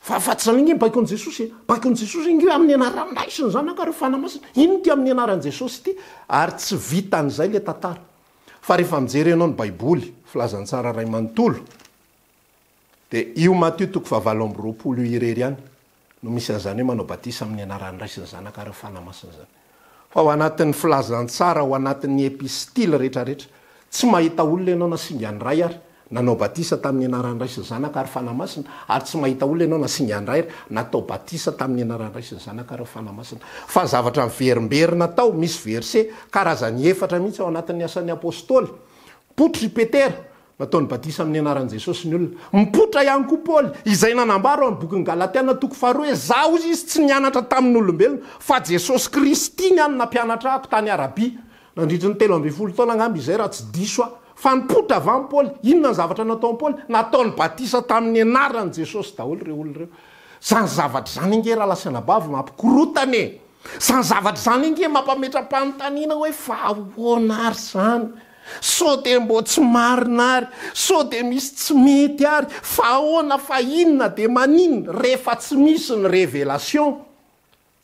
Fa, fa tsy zany ange ny baikon'i Jesosy e! Baikon'i Jesosy ange hoe amin'ny anaran'ny Ray sy ny Zanaka ary ny Fanahy Masina. Inona ity amin'ny anaran'i Jesosy ity? Ary tsy vitan'izay ilay tantara. Fa rehefa mijery ianao ny Baiboly, Filazantsara iray manontolo, Dia io Matio toko fahavalo 28 io irery ihany no misy an'izany hoe manao batisa amin'ny anaran'ny Ray sy ny Zanaka ary ny Fanahy Masina izany. Fa ao anatin'ny filazantsara, ao anatin'ny epistily rehetrarehetra, tsy mahita olona ianao na singany iray ary. Nanao batisa tamin'ny anaran'ny Ray sy ny Zanaka ary Fanahy Masina, ary tsy mahita olona ianao na singan-dray natao batisa tamin'ny anaran'ny Ray sy ny Zanaka ary Fanahy Masina. Fa ny zavatra miverimberina tao, misy verset karazany efatra mihitsy ao anatin'ny Asan'ny Apostoly. Mipoitra i Petera, nataony batisa amin'ny anaran'i Jesosy ny olona. Mipoitra ihany koa Paoly, izay nanambara ao amin'ny bokin'ny Galatiana toko faharoa hoe, Izaho hozy izy tsy nianatra tamin'olombelona, fa Jesosy Kristy ny hany nampianatra ahako tany Arabia. Nandritry ny 13 taona angamba izay raha tsy diso aho. Fa nipoitra avy any Paoly. Inona ny zavatra nataon'i Paoly? Nataony batisa tamin'ny anaran'i Jesosy daholo ireo olona ireo. Izany zavatra izany ange rahalahy sy anabavy mampikorontana e! Izany zavatra izany ange mampametra-panontaniana hoe fa ahoana ary izany? Sao dia mbô tsy marina ary? Sao dia misy tsy mety ary? Fa ahoana fa inona dia maninona rehefa tsy misy ny révélation?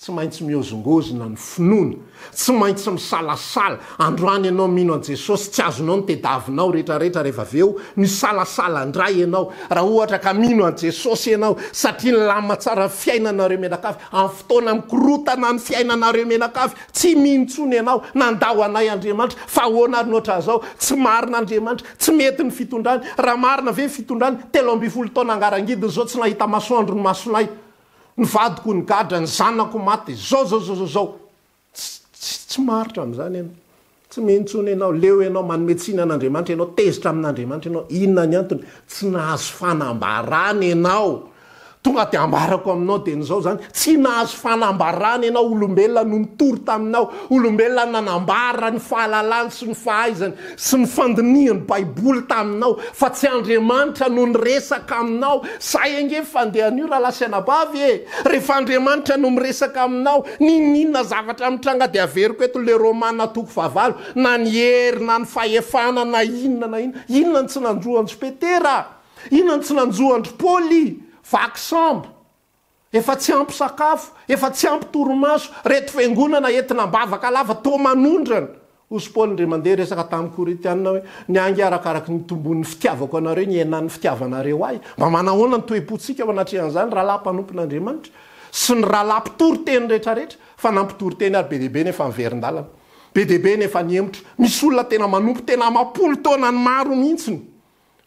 Tsy maintsy mihozongozona ny finoana, tsy maintsy misalasala, androany ianao mino an'i Jesosy, tsy azonao ny tedavinao retraretra rehefa avy eo misalasala indray ianao, raha ohatra ka mino an'i Jesosy ianao satria nilamina tsara ny fiainanareo mianakavy, amin'ny fotoana mikorotana ny fiainanareo mianakavy, tsy mino intsony ianao, nandao anay Andriamanitra, fa ahoana ary ny ohatran'izao, tsy marina Andriamanitra, tsy mety ny fitondrany, raha marina ve ny fitondrany, 13 taona angarangidina izao tsy nahita masoandro ny masonay. Ny vadiko nigadra, ny zanako maty, zao zao zao zao zao. Tsy tsy tsy maharitra amin'izany ianao. Tsy mino intsony ianao, leo ianao, manome tsiny an'Andriamanitra ianao, tezitra amin'Andriamanitra ianao. Inona ny antony? Tsy nahazo fanambarana ianao. Tonga dia ambarako aminao dia ny izao izany, tsy nahazo fanambarana ianao, olombelona no nitory taminao, olombelona nanambara ny fahalalany sy ny fahaizany sy ny fandinihany Baiboly taminao, fa tsy Andriamanitra no niresaka aminao. Zay ange ny fandehan'io rahalahy sy anabavy e! Rehefa Andriamanitra no miresaka aminao, n'inon'inona zavatra mitranga dia averiko eto le Romana toko fahavalo, na ny hery na ny fahefana na inona na inona, inona no tsy nanjo an-dry Petera? Inona no tsy nanjo an-dry Paoly? Vaky sambo. Efa tsy ampy sakafo, efa tsy ampy torimaso, reto fiangonana entina am-bavaka lava toa manondrana. Hozy Paoly indray mandeha resaka tamin'ny Korintiana hoe, Ny ahy ange arakaraky ny itomboan'ny fitiavako anareo ny ihenan'ny fitiavanareo ahy. Mba manahoana ny toe-pontsika eo anatrehan'izany, rahalahy mpanompon'Andriamanitra? Sy ny rahalahy mpitory teny rehetrarehetra? Fa na mpitory teny ary be dia be nefa miverin-dalana. Be dia be nefa nihemotra. Misy olona tena manompo tena amam-polo taonany maro mihitsiny.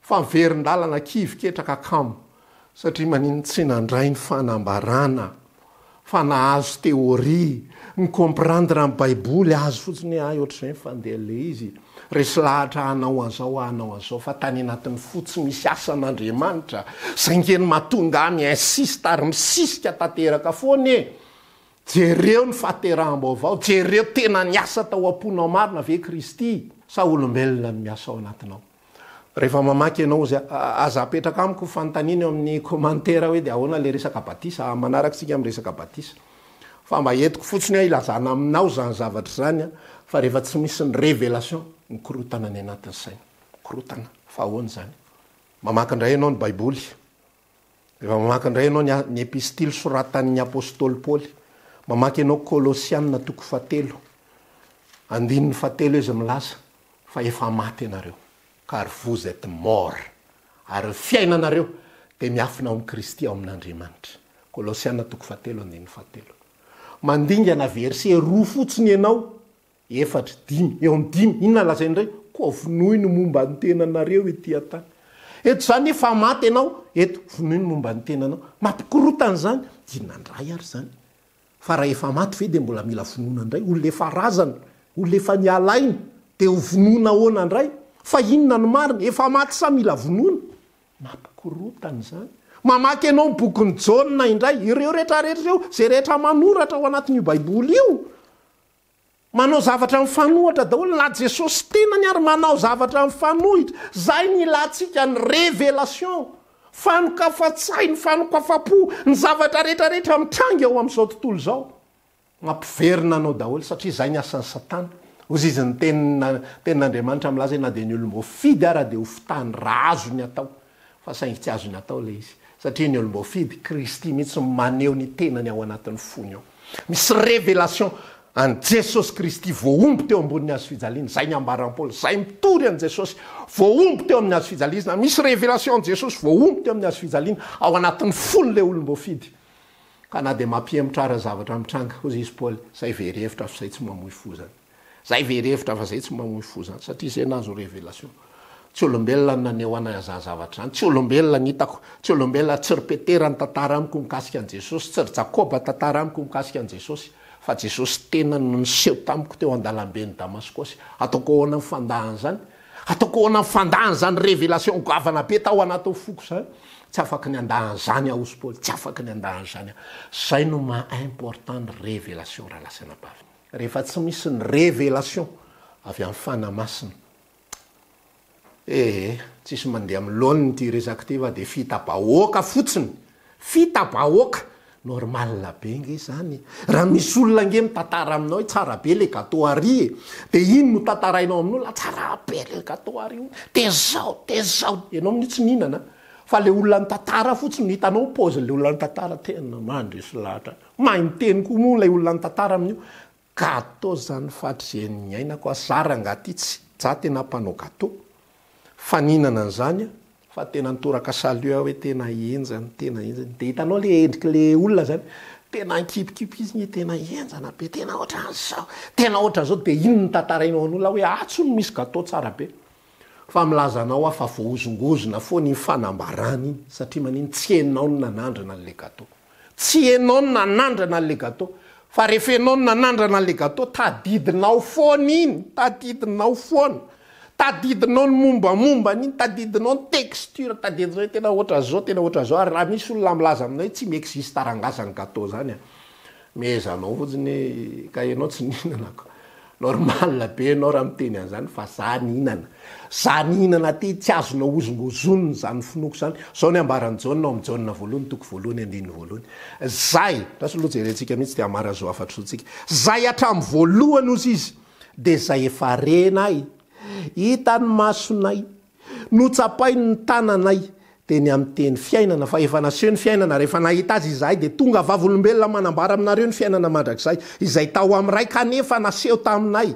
Fa miverin-dalana kivy ketraka kamo satria maninn tsy nandray ny fanambarana fa nahazo théorie, mi comprendre ny baiboly azo fotsiny hoe hay ohatr'izay ny fandehan'ilay izy, resy lahatra hanao an'izao aho hanao an'izao fa tany anatin'ny fo tsy misy asan'Andriamanitra, zay nge no mahatonga ahy mi-insiste ary misisika tanteraka foana e! Jereo ny fahateraham-baovao, jereo tena niasa tao am-ponao marina ve Kristy sa olombelona no miasa ao anatinao? Rehefa mamaky ianao ozy aza apetraka amiko fanontaniana eo amin'ny commentaire hoe dia ahoana ilay resaka batisa, manaraka isika amin'ny resaka batisa. Fa mba entiko fotsiny aho hilazana aminao izany zavatra izany fa rehefa tsy misy ny révélation, mikorotana ny anatin'ny saina. Mikorotana. Fa ahoana izany? Mamaky indray ianao ny baiboly. Rehefa mamaky indray ianao ny ny epistily soratan'ny apostoly Paoly, mamaky ianao Kolosiana toko fahatelo, andininy fahatelo izy milaza fa efa maty ianareo, car vous etes morts, ary ny fiainanareo dia miafina ao amin'i Kristy ao amin'Andriamanitra. Kolosiana toko fahatelo andininy fahatelo. Mandingana verset roa fotsiny ianao Efatra, dimy, eo amin'ny dimy, inona lazainy indray? Koa vonoy ny momba ny tenanareo ety an-tany. Eto izany efa maty ianao, eto vonoy ny momba ny tenanao. Mampikorontana izany. Inona indray ary izany? Fa raha efa maty ve dia mbola mila vonoina indray? Olona efa razana, olona efa niala aina, dia ho vonoina ahoana indray? Fa inona no marina? Efa maty sa mila vonoina? Mampikorontana izany. Mamaky ianao ny bokin'i Jaona indray, ireo rehetrarehetra ireo, izay rehetra manoratra ao anatin'io Baiboly io, Manao zavatra mifanohatra daholo na Jesosy tenany ary manao zavatra mifanohitra. Zay ny ilantsika ny revelation, fanokafan-tsaina, fanokafam-po, ny zavatra rehetra rehetra mitranga eo amin'izao tontolo izao. Mampiverina anao daholo satria zay ny asan'i satana. Hozy izy ny tenin'Andriamanitra milaza hoe na dia ny olom-boafidy ara dia ho fitahiny raha azony atao. Fa saingy tsy azony atao ilay izy. Satria ny olom-boafidy, Kristy mihitsy no maneho ny tenany ao anatin'ny fony ao. Misy révélation an'i Jesosy Kristy voahombo teo ambonin'ny hazo fijaliana. Izay ny ambaran'i Paoly. Izay mitory an'i Jesosy voahombo teo amin'ny hazo fijaliana. Misy révélation an'i Jesosy voahombo teo amin'ny hazo fijaliana ao anatin'ny fon'ilay olom-boafidy. Ka na dia mampihemotra ara zavatra mitranga, hozy izy Paoly, izay very hevitra fa izay tsy mamoy fo izany. Zay very hevitra fa zay tsy mamoy fo zany satria zay nahazo revelation. Tsy olombelona no naneho anay an'izany zavatra izany, tsy olombelona ny hitako, tsy olombelona, tsy ry Petera nitantara amiko mikasika an'i Jesosy, tsy ry Jakoba nitantara amiko mikasika an'i Jesosy, fa Jesosy tenany no niseho tamiko teo an-dalamben'i Damaskosy. Ataoko ahoana ny fandà an'izany? Ataoko ahoana ny fandà an'izany révélation goavana be tao anatin'ny foko izany? Tsy afaky ny handà an'izany aho, hozy Paoly, tsy afaky ny handà an'izany aho. Izay no maha important ny révélation rahalahy sy anabavy. Rehefa tsy misy ny révélation avy amin'ny Fanahy Masina, Ee, tsisy mandeha amin'ny laoniny ity resaka ity fa dia fita-bahoaka fotsiny! Fita-bahoaka! Normal be nge izany e! Raha misy olona nge mitantara aminao hoe tsara be le gateau ary e! Dia iny no tantarainao amin'olona, tsara be le gateau ary hono, dia zao, dia zao! Ianao amin'io tsy mihinana fa le olona nitantara fotsiny no hitanao ny paozin'le olona nitantara, tena mandresy lahatra, mahay miteny koa moa ilay olona nitantara amin'io, Gateau zany fatry ze niainako a za rangah ty tsy za tena mpanao gateau fa nihinana an'zany a fa tena nitoraka salut aho hoe tena henjana tena henjana de hitanao le endriky le olona zany tena ankipikipy izy gne tena henjana be tena otran'zao tena otran'zao de iny no tantarainao an'olona hoe atsy hono misy gateau tsara be fa milaza anao aho fa voahozongozona foana iny fanambarana iny satria manino tsy enao no nanandrana an'le gateau Tsy enao no nanandrana an'le gateau fa rehefa enao no nanandrana an'le gateau tadidinao foana iny, tadidinao foana, tadidinao ny mombamomba an'iny, tadidinao ny texture, tadidinao hoe tena ohatran'izao, tena ohatran'izao ary raha misy olona milaza aminao hoe tsy mi-existe rangaha zany gateau zany an, mehezanao fotsiny hoe ka enao tsy nihinana ko. Normal be enao raha miteny an'izany fa za nihinana. Za nihinana aty tsy azonao hozongozonina izany finoako izany. Zao ny ambaran'i Jaona ao amin'ny Jaona voalohany toko voalohany andininy voalohany. Zay, andraso aloha jerentsika mihitsy dia hamara zo hafatro tsika. Zay hatramin'ny voalohany hozy izy dia zay efa renay, hitan'ny masonay, Notsapainy ny tananay dia ny amin'ny teny fiainana, fa efa naseho ny fiainana, rehefa nahita azy izahay dia tonga vavolombelona manambara aminareo ny fiainana mandrakizay, izay tao amin'ny Ray kanefa naseho taminay,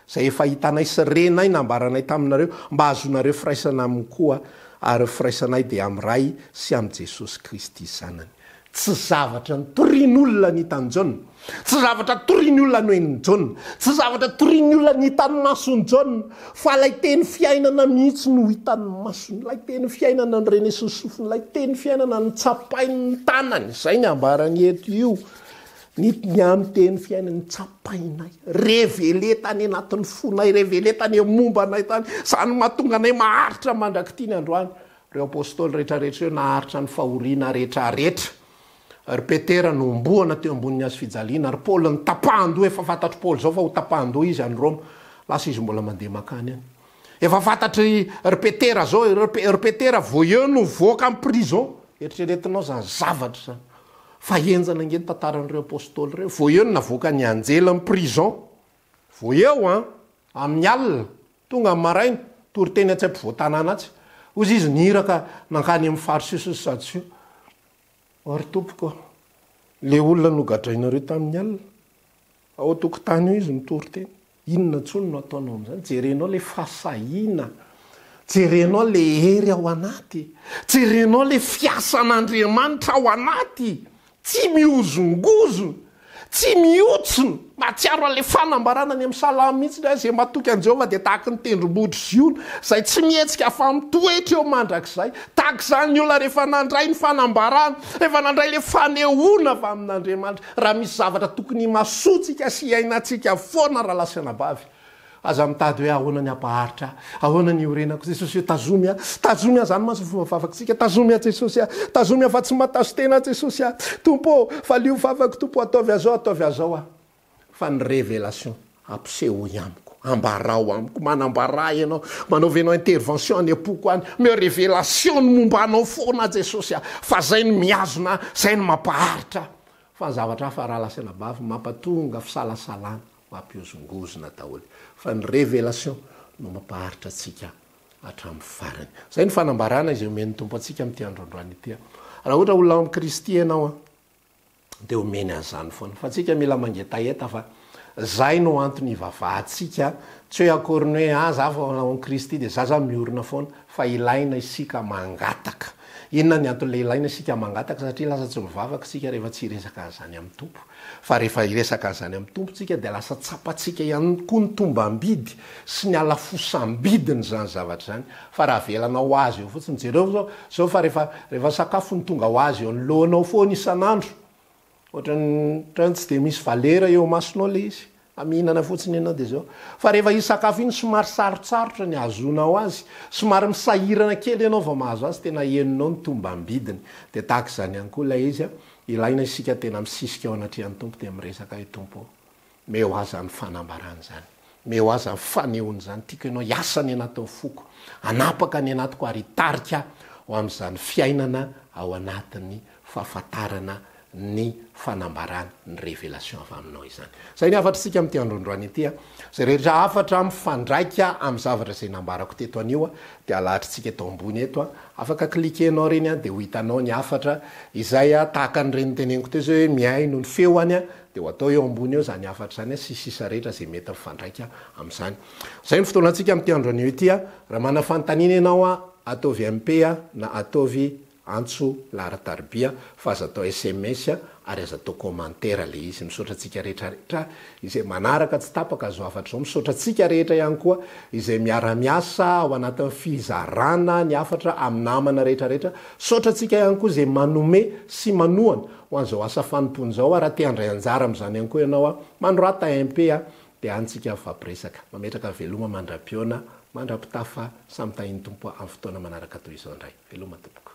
izay efa hitanay sy renay nambaranay taminareo, mba hahazoanareo firaisana aminy koa, ary ny firaisanay dia amin'ny Ray sy amin'i Jesosy Kristy Zanany. Tsy zavatra nitorian'olona ny hitan'i Jaona. Tsy zavatra torian'ny olona no henon'i Jaona. Tsy zavatra torian'ny olona ny hitan'ny mason'i Jaona. Fa ilay teny fiainana mihitsy no hitan'ny masony. Ilay teny fiainana no renesin'ny sofiny. Ilay teny fiainana no tsapain'ny tanany. Izay ny ambarany eto io. Ny, ny amin'ny teny fiainana tsapainay. Révélé tany anatin'ny fonay. Révélé tany amin'ny momba anay tany. Izany no mahatonga anay maharitra mandrak'ity ny androany. Ireo Apostoly rehetrarehetra ireo naharitra ny fahoriana rehetrarehetra. Ry Petera nohomboana teo ambonin'ny hazo fijaliana, ry Paoly notapahan-doha, efa fantatr'i Paoly izao fa hotapahan-doha izy any Roma, lasa izy mbola mandeha mankany any. Efa fantatr'i ry Petera izao, ry Petera vao eo no voaka amin'ny prison. Eritreretinao izany zavatra izany. Fa henjana ange ny tantaran'ireo Apostoly ireo. Vao eo no navoakan'ny anjely ny prison. Vao eo an! Amin'ny alina, Tonga ny maraina, toriteny atsy ampovoan-tanàna atsy. Hozy izy niraka nankany amin'ny Fariseo sy ny Sadoseo, O ry tompoko, ilay olona nogadrainareo tamin'ny alina, ao an-tokotany ao izy mitory teny. Inona intsony no ataonao amin'izany? Jerenao ilay fahasahiana, jerenao ilay hery ao anaty, jerenao ilay fiasan'Andriamanitra ao anaty. Tsy mihozongozona, tsy mihotsona. Mahatsiaro an'ilay fanambarana any amin'ny Salamo mihitsy hoe izay matoky an'i Jehovah dia tahaky ny tendrombohitr'i Ziona, izay tsy mihetsika fa mitoetra eo mandrakizay. Tahaka izany ny olona rehefa nandray ny fanambarana, rehefa nandray ilay fanehoana avy amin'Andriamanitra. Raha misy zavatra tokony himasoantsika sy hiainantsika foana rahalahy sy anabavy, Aza mitady hoe ahoana ny hampaharitra ahy, ahoana ny hiorenako, Jesosy ô tazomy aho, tazomy aho, zany mantsy ny fomba vavakitsika, tazomy aho Jesosy a, tazomy aho fa tsy matazo-tena aho Jesosy a, Tompo ô, valio vavako Tompo, ataovy azao, ataovy azao aho. Fa ny révélation, ampisehoy amiko, ambarao amiko, manambarà Ianao, manaova Ianao intervention any am-poko any, omeo révélation ny momba Anao foana aho Jesosy a, fa zay no mihazona ahy, zay no mampaharitra ahy. Fa ny zavatra hafa rahalahy sy anabavy, mampatonga fisalasalana. mampihozongozona daholo fa ny révélation no mampaharitra antsika hatramin'ny farany. Izay ny fanambarana izay omen'ny Tompo antsika amin'ity andro androany ity. Raha ohatra olona ao amin'i Kristy ianao an, dia omeny an'izany foana. Fa antsika mila mangetaheta fa izay no antony ivavahantsika, tsy hoe akory ny hoe ah za fa ao amin'i Kristy dia za zany miorina foana, fa ilaina isika mangataka. Inona ny anton'ilay ilaina isika mangataka satria lasa tsy mivavaka isika rehefa tsy hiresaka an'izany amin'ny Tompo. Fa rehefa hiresaka an'izany amin'ny Tompo tsika dia lasa tsapantsika ihany koa ny tombam-bidy sy ny halafosam-bidin'izany zavatra izany. Fa raha avelanao ho azy eo fotsiny, jereo zao, zao fa rehefa, rehefa sakafo no tonga ho azy eo anoloanao foana isan'andro, Ohatran'ny ohatran'ny tsy dia misy valera eo imasonao ilay izy. Fa mihinana fotsiny ianao dia izao. Fa rehefa io sakafo iny somary sarotsarotra ny ahazoanao azy, somary misahirana kely ianao vao mahazo azy, tena henonao ny tombam-bidiny. Dia tahaka izany ihany koa ilay izy, ilaina isika tena misisika eo anatrehan'ny Tompo dia miresaka hoe Tompo ô, Meo ahy izany fanambarana izany. Meo ahy izany fanehoana izany. Tiako ianao hiasa any anatin'ny foko, hanapaka any anatiko ary hitarika ahy ho amin'izany fiainana ao anatin'ny fahafantarana ny fanambarana, ny révélation avy aminao izany. Izay ny hafatr'isika amin'ity androandroany ity. Izay rehetra hafatra mifandraika amin'ny zavatra izay nambarako teto anio dia alahatr'isika eto ambony eto. Afaka cliquer-nao ireny dia ho hitanao ny hafatra izay tahaka an'ireny noteneniko teo izao hoe mihaino ny feo any Dia ho atao eo ambony eo izany hafatra izany sy sisa rehetra izay mety mifandraika amin'izany. Izay ny fotoanantsika amin'ity andro anio ity. Raha manana fanontaniana ianao, ataovy MP na ataovy antso laharan-tarobia fa aza atao sms ary aza atao commentaire ilay izy. Misaotra antsika rehetra rehetra izay manaraka tsy tapaka izao hafatra izao. Misaotra antsika rehetra ihany koa izay miara-miasa ao anatin'ny fizarana ny hafatra amin'ny namana rehetra rehetra. Misaotra antsika ihany koa izay manome sy manohana Ho an'izao asa fanompoana izao a, raha te handray anjara amin'izany ihany koa ianao a, manorata MP a, dia any tsika mifampiresaka. Mametraka veloma mandra-pihaona, mandra-pitafa, samy tahin'ny Tompo amin'ny fotoana manaraka toy izao indray. Veloma tompoko.